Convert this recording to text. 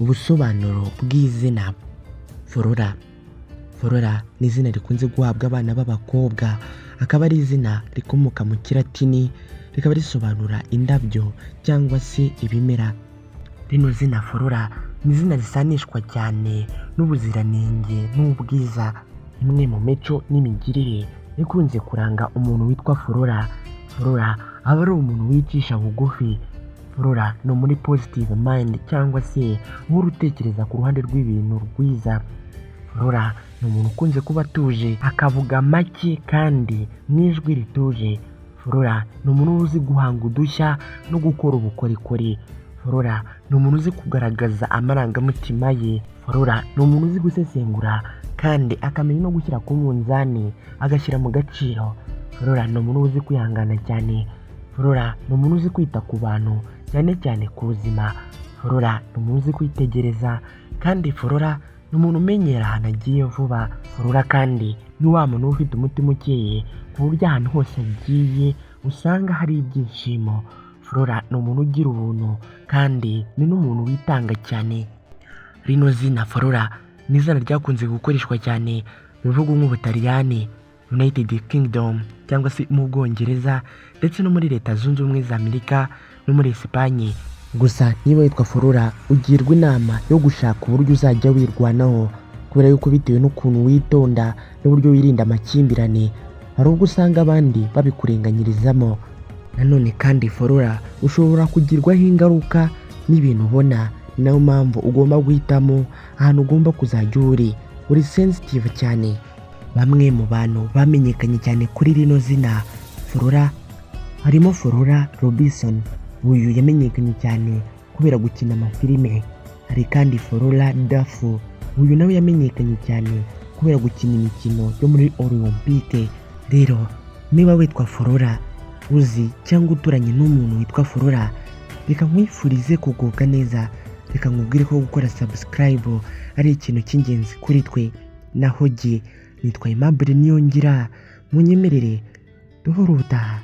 Ubusobanuro bw'izina Flora. Flora ni izina rikunze guhabwa abana b'abakobwa, akaba ari izina rikomoka mu Kilatini, rikaba risobanura indabyo cyangwa se ibimera. Rino zina Flora ni izina risanishwa cyane n'ubuziranenge n'ubwiza. Imwe mu mico n'imigirire ikunze kuranga umuntu witwa Flora, Flora aba ari umuntu wicisha bugufi. Flora ni muri positive mind cyangwa se uhora utekereza ku ruhande rw'ibintu rwiza. Flora ni umuntu ukunze kuba atuje, akavuga make kandi mu ijwi rituje. Flora ni umuntu uzi guhanga udushya no gukora ubukorikori. Flora ni umuntu uzi kugaragaza amarangamutima ye. Flora ni umuntu uzi gusesengura kandi akamenya no gushyira ku munzani, agashyira mu gaciro. Flora ni umuntu uzi kwihangana cyane. Flora ni umuntu uzi kwita ku bantu, cyane cyane ku buzima. Flora ni umuntu uzi kwitegereza, kandi Flora ni umuntu umenyera ahantu agiye vuba. Flora kandi ni wa muntu uba ufite umutima ukeye, ku buryo ahantu hose agiye usanga hari ibyishimo. Flora ni umuntu ugira ubuntu kandi ni n'umuntu witanga cyane. Rino zina Flora ni izina ryakunze gukoreshwa cyane mu bihugu nk'Ubutaliyani, United Kingdom cyangwa se mu Bwongereza, ndetse no muri Leta Zunze Ubumwe za Amerika no muri Esipanye. Gusa niba witwa Flora, ugirwa inama yo gushaka uburyo uzajya wirwanaho, kubera yuko bitewe n'ukuntu witonda n'uburyo wirinda amakimbirane, hari ubwo usanga abandi babikurenganyirizamo. Nanone kandi Flora ushobora kugirwaho ingaruka n'ibintu ubona, ni nayo mpamvu ugomba guhitamo ahantu ugomba kuzajya uri sensitive cyane. Bamwe mu bantu bamenyekanye cyane kuri rino zina Flora harimo Flora Robinson. Uyu yamenyekanye cyane kubera gukina amafilime. Hari kandi Flora Duffy, uyu nawe yamenyekanye cyane kubera gukina imikino yo muri Olympique. Rero niba witwa Flora, uzi cyangwa uturanye n'umuntu witwa Flora, reka nkwifurize kugubwa neza. Reka nkubwire ko gukora subscribe ari ikintu cy'ingenzi kuri twe. Naho jye nitwa Aimable Niyongira, munyemerere duhore ubutaha.